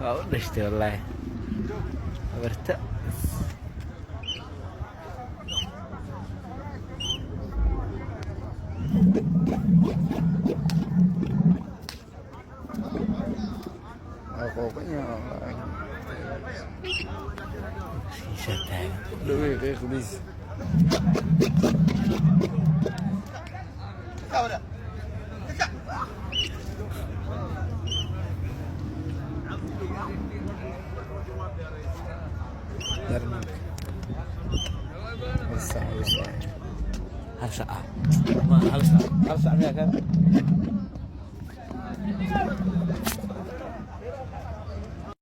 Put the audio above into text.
Waa u dhashtay wallaahi habarta. Waa qooqan yahay wallaahi. Kiisaa taagan. Dhawey qiiqdiisa. Jarmalka. Hal saac iyo saac. Hal sac ah, ma hal sac, hal sac miyaa kan?